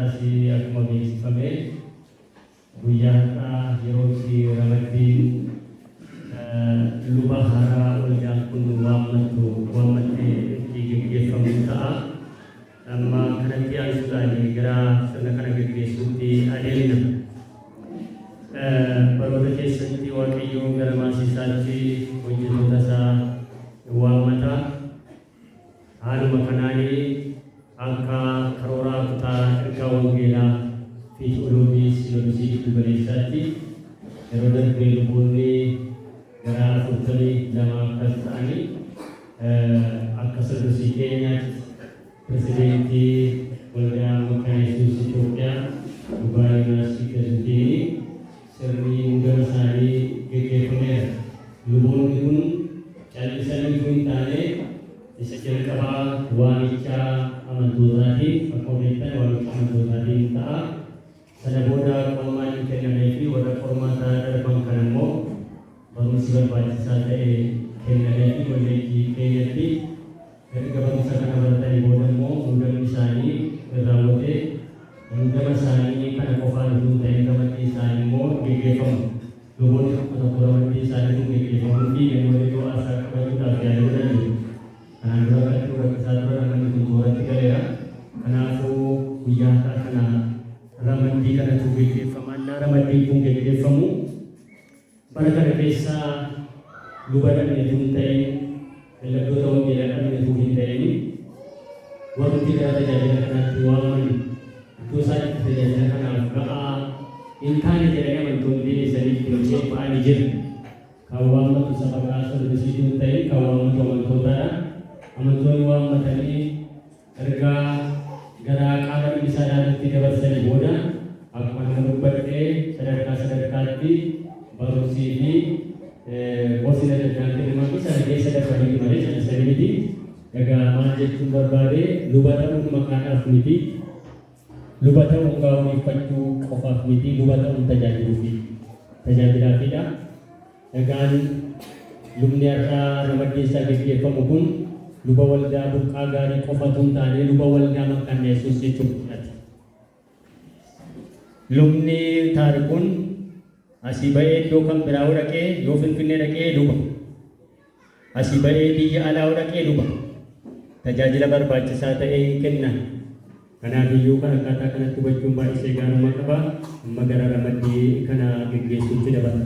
har'aas akkuma beeksifame guyyaa har'aa yeroo itti ramaddiin luba haaraa waldaan kun waammattu waammatte itti geggeeffamu ta'a. Amma kanatti aansuudhaan gara sirna kana geggeessuutti adeemna. Baroota keessatti Waaqayyo gara maasii isaatti hojjetoota isaa waammata. Haaluma kanaan akka karooraa kutaa ergaa wangeelaa fi ti'ooloogii Sinodosii Giddu Galeessaatti yeroo darbe luboonni gara 42 akkas ta'anii akka Sinodosii keenyaatti Piresideentii Waldaa Makaana Yesuus Itoophiyaa Lubaa Yoonaas Iggazuutiin sirni muudama isaanii geggeeffameera. Luboonni kun callisanii utuu hin taane isa jalqabaa waamicha amantootaatiin, akkuma beektan waamicha amantootaatiin ta'a. Sana booda qormaan in kennameefi warra qormaata darban kana immoo barumsi barbaachisaa ta'e kennameefi kolleejjii keenyatti erga barumsa kana baratanii booda immoo muudamni isaanii raawwatee muudama isaanii kana qofaan utuu hin ta'in ramaddii isaanii immoo geggeeffamu. Luboonni tokko tokko ramaddii isaanii kun geggeeffamuu fi namoonni iddoo aarsaa qabachuudhaaf yaalii godhan jiru. Kanaan dura akkatti nu rakkisaa turan amma inni kun tooratti galeera. Kanaafuu guyyaa har'aa kana ramaddii kanatu geggeeffama. Innaa ramaddiin kun geggeeffamu bara kana keessa luba dhabne utuu hin ta'in, lallabdoota wangeelaa dhabne utuu hin ta'in, warrumti gara tajaajila kanaatti waamamani iddoo isaan itti tajaajila kanaaf ga'aa hin taane jedhanii amantoonni deebisanii itti nu ceepha'ani jira. Kan waammatu sabaqaa Sinodosii utuu hin ta'in kan waammatu amantootaadha. Amantoonni waammatanii erga gara qaama dhimmi isaa ilaalutti dabarsanii booda akkuma nama dubbadhe sadarkaa sadarkaatti barumsii fi gorsi adda addaan kennamaafii sana keessa darbaniiti malee callisanii miti. Egaa maal jechuun barbaade, luba ta'uun maqaadhaaf miti. Luba ta'uun gaawonii uffachuu qofaaf miti, luba ta'uun tajaajiluufi. Tajaajilaafidha. Egaan lubni har'a ramaddiin isaa geggeeffamu kun luba waldaa Burqaa Gaarii qofa utuu hin taane luba waldaa Makkaanna Yesuus jechuudha. Lubni Taarikuun asii ba'ee iddoo kan biraa yoo dhaqee, yoo Finfinnee dhaqee luba. Asii ba'ee biyya alaa yoo dhaqee luba. Tajaajila barbaachisaa ta'e hin kenna. Kanaaf iyyuu kan akkaataa kanatti hubachuun baay'isee gaarummaa qaba. Amma gara ramaddii kana geggeessuutti dabarra.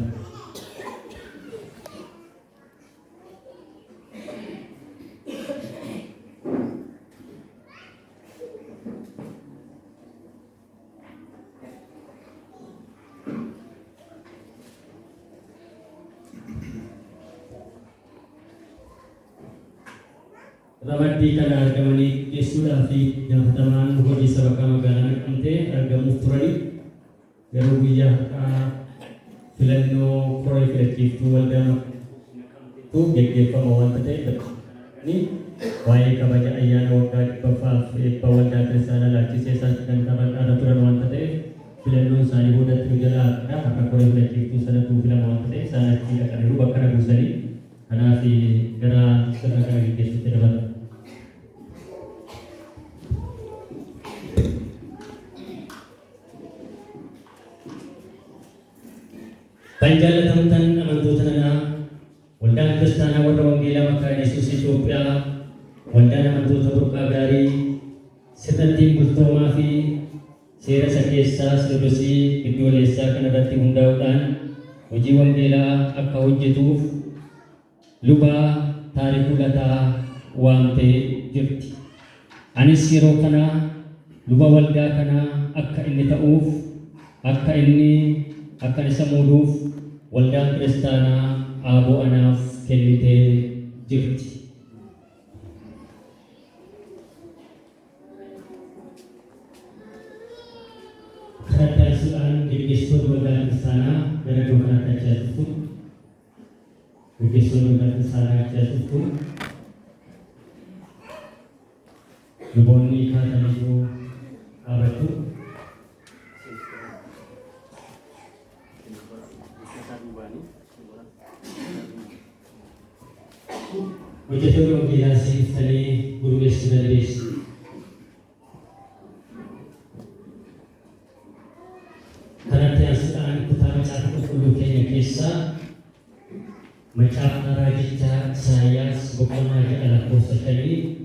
Ramaddii kana argamanii gaggeessuudhaaf gaafatamaan hojii sabakaa magaalaa Naqamtee argamuuf turani. Garuu guyyaa har'aa filannoo koree filachiiftuu waldaa Naqamteetu geggeeffama waanta ta'eef bakka kana dhaqanii waa'ee kabaja ayyaana waggaa 100ffaaf eebba waldaa kiristaanaa ilaalchisee isaan sagantaa bal'aarra turan waanta ta'eef filannoon isaanii boodatti nu jalaa hafeera. Har'a koree filachiiftuu sanatu filama waanta ta'eef isaan achii dhaqaniiru bakka na buusanii. Kanaaf gara sirna kana geggeessuutti dabarra. Kan jaallatamtan amantoota nanaa, Waldaan Kiristaanaa Warra Wangeelaa Makaana Yesuus Itoophiyaa, Waldaan Amantoota Burqaa Gaarii, sirna ittiin bultoomaa fi seera isa keessaa Sinodosii Giddu-galeessaa kana irratti hundaa'uudhaan hojii wangeelaa akka hojjetuuf Luba Taarikuu Lataa waamtee jirti. Anis yeroo kana luba waldaa kanaa akka inni ta'uuf, akka inni akkan isa muuduuf waldaan kiristaanaa aaboo anaaf kennitee jirti. Kanatti aansuudhaan geggeessitoonni waldaa kiristaanaa gara iddoo kanaatti achi as dhuftu. Geggeessitoonni waldaa kiristaanaa achi as dhuftu. Luboonni kaataniitu dhaabattu. Hojjettoonni wangeelaas dhuftanii gurmeessuu dandeessu. Macaafa Raajichaa Isaayyaas boqonnaa 6 lakkoofsa 5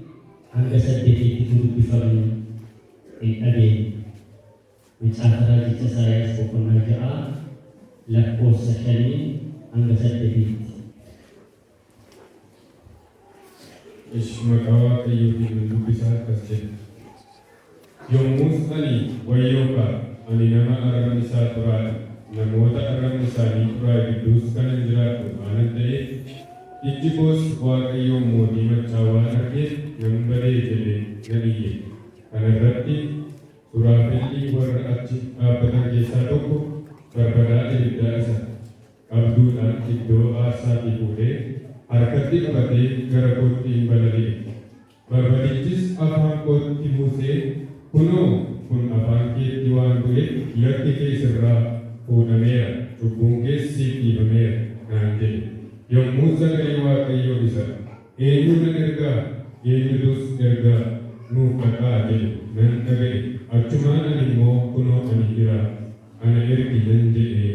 hanga 8tti dubbifamu hin dhageenye. Macaafa Raajicha Isaayyaas boqonnaa 6 lakkoofsa 5 hanga 8tti. Ish maqaa Waaqayyootiin nan dubbisa akkas jedha. Yommus ani, Wayyoo kaa, ani nama arrabni isaa xuraa'aa dha, namoota arrabni isaanii xuraa'e gidduus kanan jiraadhu waanan ta'eef, ijji koos Waaqayyoon mootii maccaa waan argeef nan bade jedhee nan iyye. Kana irratti suraafelli warra achi dhaabbatan keessaa tokko barbadaa ibiddaa isa qabduudhaan iddoo aarsaatii fuudhee harkatti qabatee gara kootti in balali'e. Barbadichis afaan kootti buusee, Kunoo, kun afaan keetti waan bu'eef, yakki kee sirraa fuudhameera, cubbuun kees siif dhiifameera naan jedhe. Yommus sagalee Waaqayyoo isa, Eenyun nan ergaa? Eenyutus ergaa nuuf dhaqaa? jedhu nan dhaga'e. Achumaan ani immoo, Kunoo, ani jira, ana ergi nan jedhe.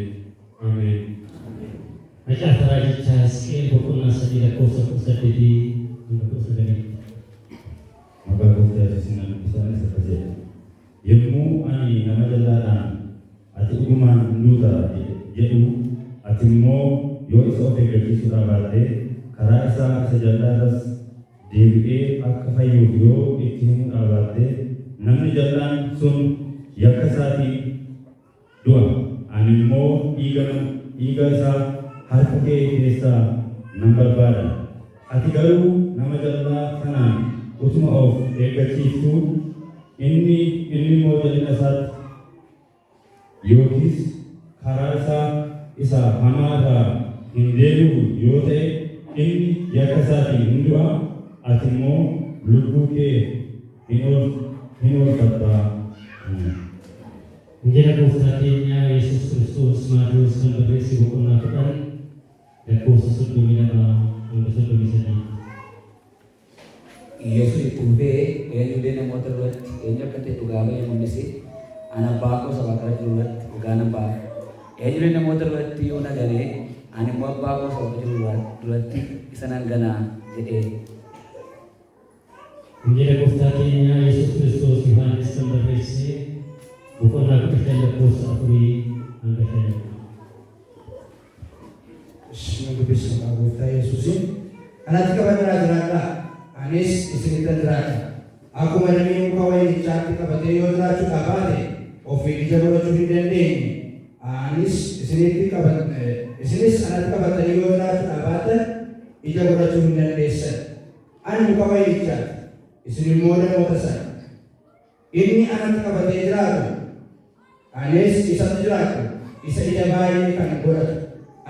Ameen. Macaafa Raajichaa Hisqi'el boqonnaa 3 lakkoofsa 18 hanga 19tti. Maqaa Gooftaa Yesuusiin nan dubbisa, innis akkas jedha, Yommuu ani nama jallaadhaan, Ati dhugumaan in duuta jedhu, ati immoo yoo isa of eeggachiisuudhaa baatte, karaa isaa isa jal'aa irras deebi'ee akka fayyuuf yoo itti himuudhaa baatte, namni jal'aan sun yakka isaatiin du'a, ani immoo dhiiga dhiiga isaa harka kee keessaa nan barbaada. Ati garuu nama jal'aa sanaan utuma of eeggachiiftuu, inni inni immoo jal'ina isaatti yookiis karaa isaa isa hamaa irraa hin deebi'u yoo ta'e, inni yakka isaatiin in du'a, ati immoo lubbuu kee in oolfatta. Ameen. Wangeela Gooftaa keenya Yesuus Kiristoos Maatewos kan barreesse boqonnaa 10 lakkoofsa 32 hanga 33tti. Yesuus itti fufee, Eenyu illee namoota duratti eenyu akka ta'e dhugaa ba'ee mul'ise, ani Abbaa koo isa waaqa irra jiru duratti dhugaa nan ba'aaf. Eenyu illee namoota duratti yoo na gane, ani immoo Abbaa koo isa waaqa jiru duratti isa nan gana jedhe. Wangeela Gooftaa keenya Yesuus Kiristoos Yohaannis kan barreesse boqonnaa 15 lakkoofsa afurii hanga shanii. Nan dubbisa maqaa Gooftaa Yesuusiin. Anatti qabadhaa jiraadhaa, anis isinittan jiraadha. Akkuma dameen muka wayinichaatti qabatee yoo jiraachuudhaa baate ofiin ija godhachuu hin dandeenye, anis isinitti isinis anatti qabattanii yoo jiraachuudhaa baattan ija godhachuu hin dandeessan. Ani muka wayinichaati, isin immoo damoota sana. Inni anatti qabatee jiraatu, anis isatti jiraadhu, isa ija baay'ee kan godhatu.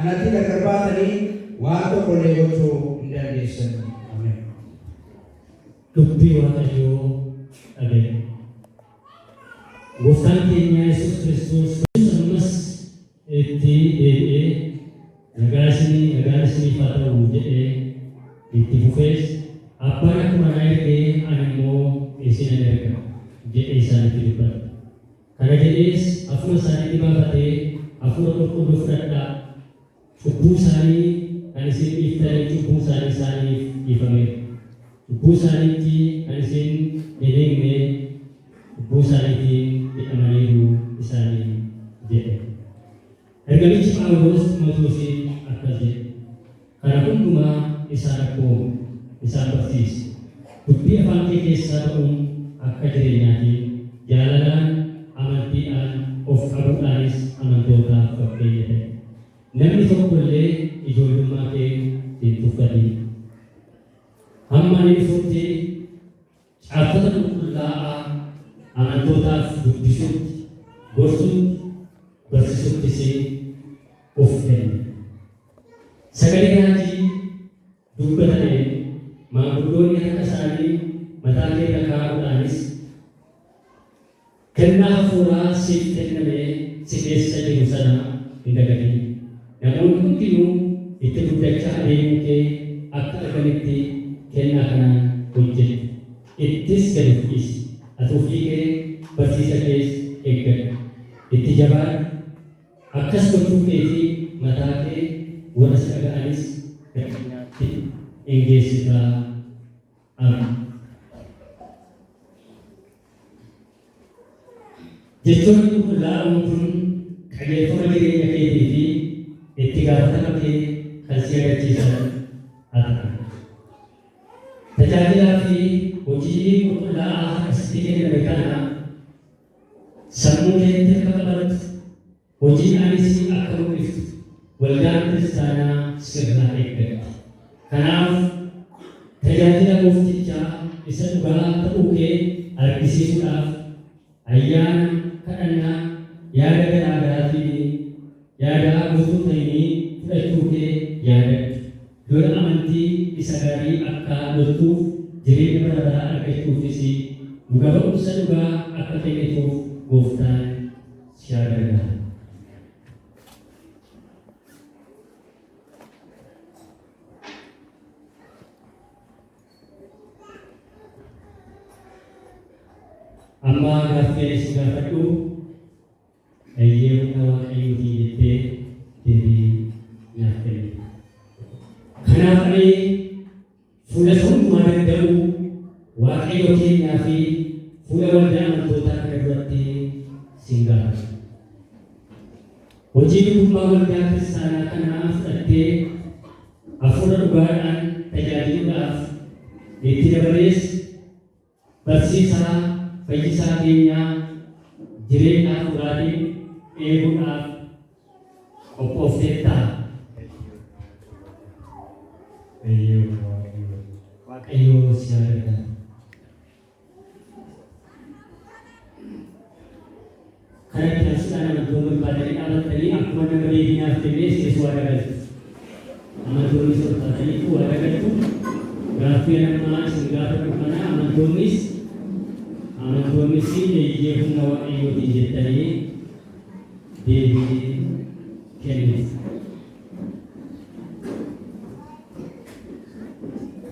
Anatti gargar baatanii waan tokko illee gochuu hin dandeessan. Ameen. Dubbii Waaqayyoo dhaga'i. Gooftaan keenya Yesuus Kiristoos ammas itti deebi'ee, Nagaa isinii, nagaan isiniif haa ta'u jedhe. Itti fufees, Abbaan akkuma na erge ani immoo isinan erga jedhee isaanitti dubbate. Kana jedhees hafuura isaanitti baafatee, Hafuura Qulqulluu fudhadhaa! Cubbuu isaanii kan isin dhiiftaniif cubbuun isaanii isaaniif dhiifameera. Cubbuu isaaniitti kan isin hin hiikne cubbuu isaaniitiin hidhamaniiru isaaniin jedhe. Ergamichi Phaawulos Ximotewosiin akkas jedhe, Kana hundumaa isaan abboomi, isaan barsiisi. Dubbii afaan kee keessaa ba'uun akka jireenyaatiin, jaalalaan, amantiidhaan, of qabuudhaanis amantootaaf fakkeenya ta'i. Namni tokko illee ijoollummaa kee si hin tuffatin. Hamma ani dhufutti caaffata qulqullaa'aa amantootaaf dubbisuutti, gorsuutti, barsiisuuttis of kenni. Sagalee raajii dubbatameen maanguddoonni harka isaanii mataa kee irra kaa'uudhaanis Kennaa hafuuraa siif kennamee si keessa jiru sana hin dagatin. Namoonni hundinuu itti guddachaa adeemuu kee akka arganitti kennaa kanaan hojjedhu. Ittis gad of dhiisi. Ati ofii kee, barsiisa kees eeggadhu. Itti jabaadhu. Akkas gochuu keetiin mataa kee, warra si dhaga'anis gara hin geessita. Amiin. Jechoonni qulqullaa'oon kun qajeelfama jireenya keetii fi itti gaafatama kee kan si yaadachiisan haa ta'an. Tajaajilaa fi hojii qulqullaa'aa harka sitti kenname kana sammuu keetti akka qabattu, hojiidhaanis akka mul'iftu waldaan kiristaanaa sirraa eeggatti. Kanaaf tajaajila gooftichaa isa dhugaa ta'uu kee argisiisuudhaaf ayyaana kadhannaa yaada garaa garaatiin yaada guutuu ta'inii fudhachuu kee yaadadhu. Lola amantii isa gaarii akka loltuuf, jireenya bara baraa argachuufis dhuga ba'umsa dhugaa akka kennituuf gooftaan si haa gargaaru. Amma gaaffii ani si gaafadhu eeyyee humna Waaqayyootiin jettee deebii naaf kenni. Kanaaf ani fuula isa hundumaa danda'u Waaqayyo keenyaa fi fuula waldaa amantootaa kana duratti sin gaafadha. Hojii lubummaa waldaa kiristaanaa kanaa fudhattee hafuura dhugaadhaan tajaajiluudhaaf, itti dabalees barsiisaa fayyisaa keenyaa jireenya hafuuraatiin eeguudhaaf qophoofteettaa? Eeyyee, humna Waaqayyoo. Waaqayyo si haa gargaaru. Kanatti aansuudhaan amantoonni ol kaatanii dhaabattanii akkuma nama deebii naaf kennee isinis waadaa galtu. Amantoonnis ol kaataniitu waadaa galtu. Gaaffii ani amma isin gaafadhu kana amantoonnis eeyyee humna Waaqayyootiin jettanii deebii kennitu.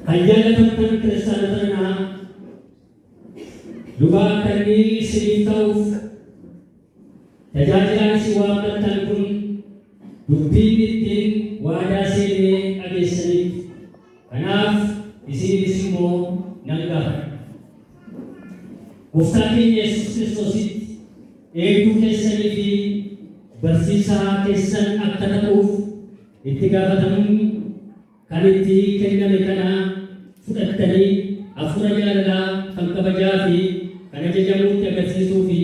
Kan jaallatamtan kiristaanota nana, luba akka inni isiniif ta'uuf tajaajilaan isin waammattan kun dubbii inni ittiin waadaa seenee dhageessaniittu. Kanaaf isinis immoo nan gaafadha. Gooftaa keenya Yesuus Kiristoositti eegduu keessanii fi barsiisaa keessan akka ta'uuf itti gaafatamumni kan itti kenname kana fudhattanii hafuura jaalalaa kan kabajaa fi kan ajajamuutti agarsiisuu fi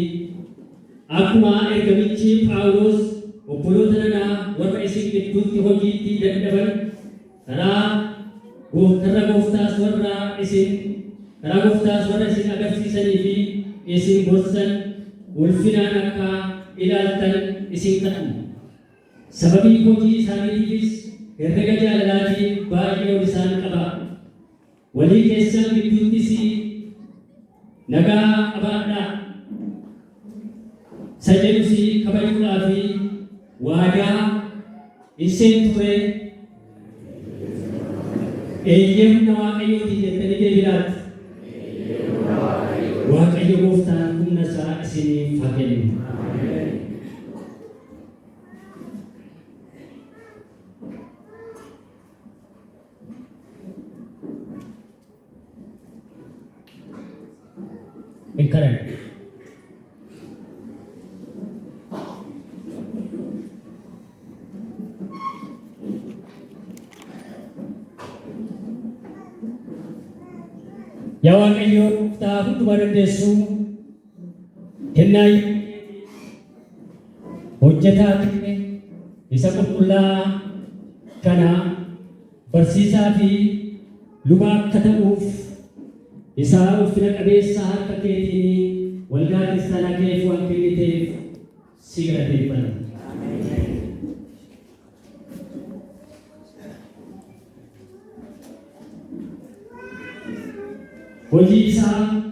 akkuma ergamichi Phaawulos obboloota nanaa warra isin gidduutti hojiitti dadhaban karaa gooftaas warra isin agarsiisanii fi isin gorsan ulfinaan akka ilaaltan isin kadhanna. Sababii hojii isaaniitiifis herrega jaalalaatiin baay'ee ol isaan qaba. Walii keessan gidduuttis nagaa qabaadhaa. Isa jedhus kabajuudhaa fi waadaa hin seentu ree? Eeyyee humna Waaqayyootiin jettanii deebii laattu. Waaqayyo gooftaan humna isaa isiniif haa kennu. Hin kadhanna. Yaa Waaqayyo gooftaa hundumaa dandeessu, kennaa hojjetaa kee isa qulqullaa'aa kana barsiisaa fi luba akka ta'uuf isaa ulfina qabeessa harka keetiin waldaa kiristaanaa keef waan kenniteef si galateeffanna. Hojii isaa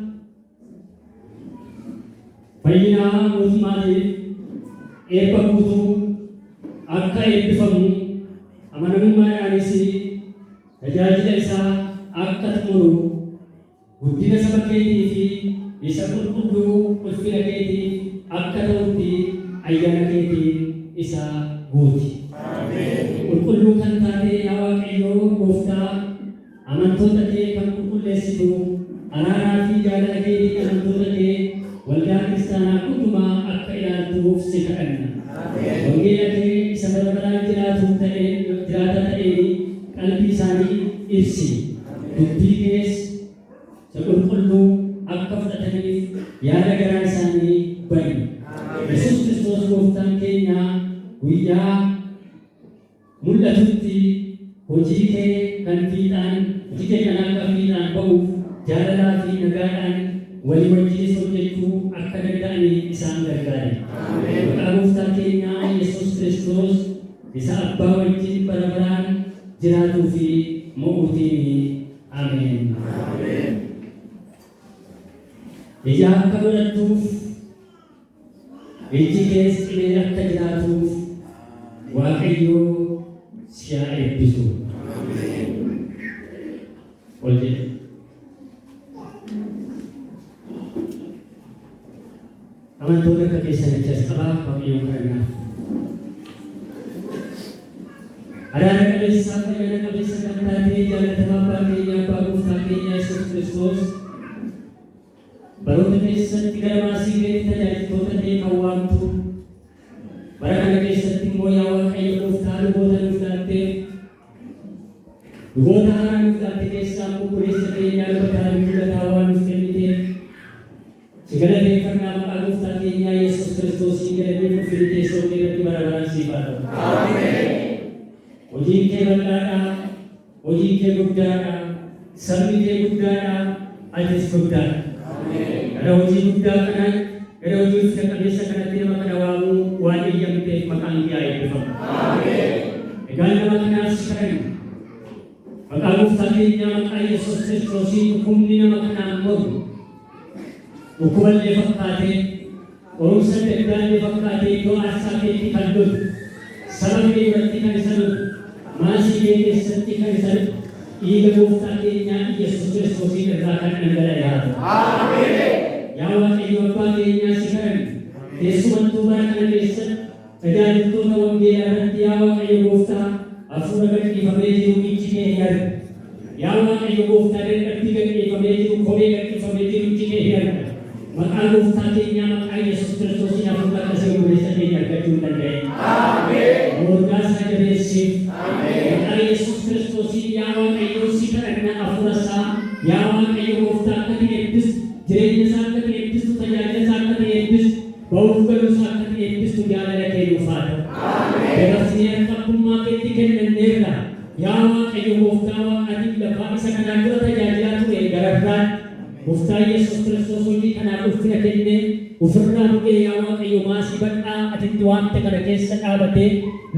fayyinaa mootummaatiif eebba guutuu akka eebbifamu, amanamummaadhaanis tajaajila isaa akka xumuru, guddina saba keetii fi isa qulqulluu ulfina keetiif akka ta'utti ayyaana keetiin isa guuti. Qulqulluu kan taate yaa Waaqayyoo Gooftaa, amantoota kee kan qulqulleessitu, araaraa fi jaalala keetiin amantoota kee waldaa kiristaanaa hundumaa akka ilaaltuuf si kadhanna. Wangeela kee isa bara baraan jiraatu ta'een jiraataa ta'een qalbii isaanii ibsi. Dubbii kees isa qulqulluu akka fudhataniif yaada garaa isaanii bani. Yesuus Kiristoos Gooftaan keenya guyyaa mul'atutti hojii kee kan fiixaan hojii kee kan akka fiixaan ba'uuf jaalalaa fi nagaadhaan walii wajjinis hojjechuu akka danda'anii isaan gargaari. Maqaa Gooftaa keenya Yesuus Kiristoos isa Abbaa wajjin bara baraan jiraatuu fi mo'uutiin. Ameen. Ija akka godhattuuf, ijji kees cimee akka jiraatuuf Waaqayyo si haa eebbisu. Ol jedhe. Amantoota akka keessanitti as qabaa Waaqayyoon kadhannaaf. Araara qabeessaa fi ayyaana qabeessa kan taate, jaalatamaa Abbaa keenya, Abbaa Gooftaa keenya Yesuus Kiristoos, baroota keessatti gara maasii keetti tajaajiltoota kee kan waamtu, bara kana keessatti immoo yaa Waaqayyo Gooftaa luboota nuuf laatteef, luboota haaraa nuuf laatte keessaa immoo obboleessa keenya Luba Taarikuu Lataa waan nuuf kenniteef si galateeffannaa. Maqaa Gooftaa keenyaa Yesuus Kiristoosiin galanni ulfinni teessoo kee irratti bara baraan siif haa ta'u. Hojiin kee bal'aadha, hojiin kee guddaadha, sabni kee guddaadha, atis guddaadha. Gara hojii guddaa kanaan, gara hojii ulfina qabeessa kanatti nama kana waamuu waan eeyyamteef maqaan kee haa eebbifamu. Egaa nama kanaaf si kadhanna. Maqaa Gooftaa keenyaa maqaa Yesuus Kiristoosiin dhukkubni nama kanaan mormu, dhukkuballee fakkaatee, qorumsa adda addaallee fakkaatee iddoo aarsaa keetti kan lolu, saba kee duratti kan isa lolu, maasii kee keessatti kan isa lolu, dhiiga Gooftaa keenyaa Yesuus Kiristoosiin irraa kan dhangala'e haa ta'u. Yaa Waaqayyo Abbaa keenyaa, si kadhanna. Keessumattuu bara kana keessatti tajaajiltoota wangeelaa irratti, yaa Waaqayyo Gooftaa, hafuura gadhiifamee jiru ijji kee hin argu. Yaa Waaqayyo Gooftaa, dadhabbii gadhiifamee jiru, komee gadhiifamee jiru ijji kee hin arga. Maqaa Gooftaa keenyaa maqaa Yesuus Kiristoosiin hafuura akkasii obboleessa keenya argachuu hin danda'in. Morgaa isaa jabeessiif. Maqaa Yesuus Kiristoosiin, yaa Waaqayyo, si kadhanna, hafuura isaa, yaa Waaqayyo Gooftaa, akka ati eebbistu, jireenya isaa akka ati eebbistu, tajaajila isaa akka ati eebbistu, ba'uuf galuu isaa akka ati eebbistu jaalala kee nuuf haa ta'u. Dabarsinee harka abbummaa keetti kennanneerra. Yaa Waaqayyo Gooftaa waaqaatiif lafaa, isa kanaan dura tajaajilaa ture gararraatti Gooftaa Yesuus Kiristoos hojii kanaaf ulfina kennee ofirraa bu'ee, yaa Waaqayyo, maasii bal'aa ati itti waamte kana keessa dhaabatee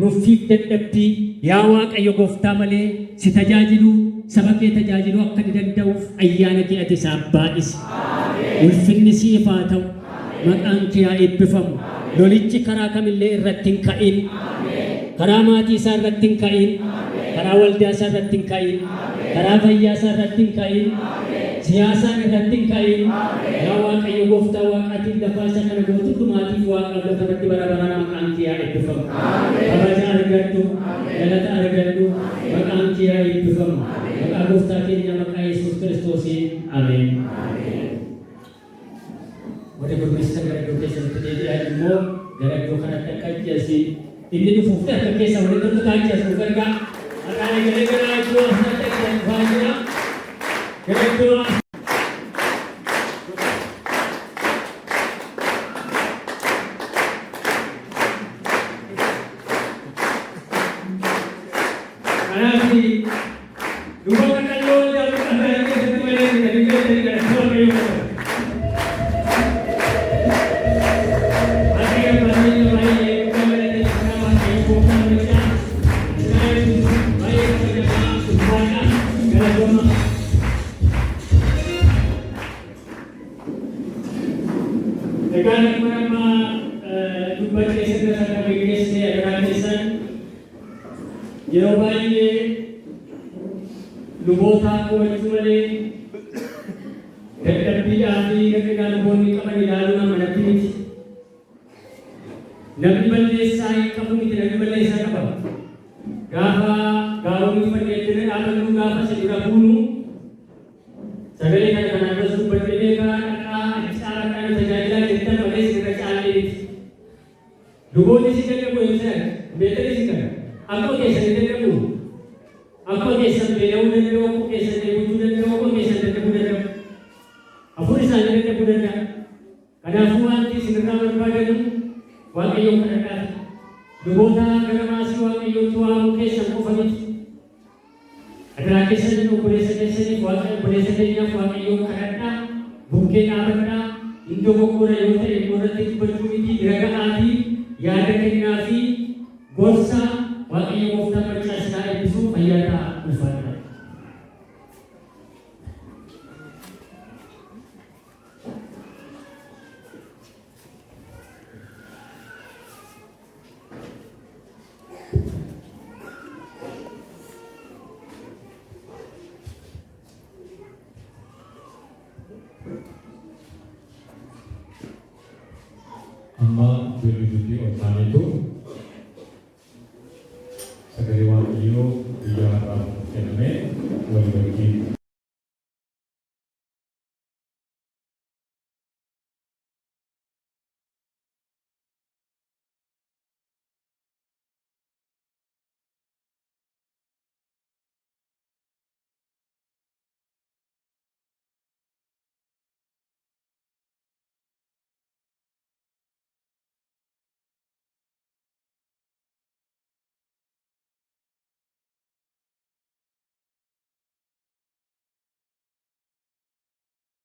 nuffiif dadhabbii, yaa Waaqayyo Gooftaa, malee si tajaajiluu, saba kee tajaajiluu akka inni danda'uuf ayyaana kee ati isaaf baay'isi. Ulfinni siif haa ta'u. Maqaan kee haa eebbifamu. Lolichi karaa kamillee irratti hin ka'in. Karaa maatii isaa irratti hin ka'in. Karaa waldaa isaa irratti hin ka'in. Karaa fayyaa isaa irratti hin ka'in. Siyaasaan irratti hin ka'in. Yaa Waaqayyo Gooftaa waaqaatiif lafaa, isa kana gootu hundumaatiif waaqaaf lafa irratti bara baraan maqaan kee haa eebbifamu. Kabaja argadhu. Galata argadhu. Maqaan kee haa eebbifamu. Maqaa Gooftaa keenya maqaa Yesuus Kiristoosiin. Ameen. Warri gurmeessitan gara iddoo keessanitti deebi'an immoo gara iddoo kanatti akka achi asii inni dhufuuf harka keessa walitti rukutaa achi as nu gargaara. Maqaan eegalee gara iddoo asirratti achi as dhufaa jira. Gara iddoo as. Kanaaf luba qaqalloo waldaa qulqulluu keessatti malee gadi galtanii kadhachuu Waaqayyo godha. Waaqayyo abbaa keenya baay'ee guddaa galateeffannaa. Waaqayyo Gooftaan macaa isaa eebbisu. Baay'ee kabajamaa, ulfaadhaa, galatooma. Egaa akkuma nama dubbadhee sirna sana geggeessee agaraa keessan, yeroo baay'ee lubootaa komachuu malee dadhabbiidhaa fi hir'ina luboonni qaban ilaaluun amanatti miti. Namni balleessaa hin qabu miti, namni balleessaa qaba. Gaafa gaa'onii uffannee irra dhaabannu, gaafa si dura buunu, sagalee kana kanaan duras dubbadhee beekaa, dhaqaa achi dhaabadhaa nu tajaajilaa jettan malee sirra caallee miti. Luboonni si dadhabu hin beekanii si kana. Akkuma keessan hin dadhabu. Akkuma keessan beela'uu danda'u, akkuma keessan dheebochuu danda'u, akkuma keessan dadhabuu danda'u. Hafuurri isaanii dadhabuu danda'a. Kanaafuu wanti isinirraa barbaadamu Waaqayyoon kadhadhaa. Luboota gara maasii Waaqayyootti waamuu keessan qofa miti. Adaraa keessan, obboleessa keessaniif, Waaqa obboleessa keenyaaf Waaqayyoon kadhadhaa, bukkee dhaabadhaa, hin dogoggora yoo ta'e immoo irratti dubbachuu miti, bira ga'aatii yaada kennaa fi gorsa. Waaqayyo gooftaan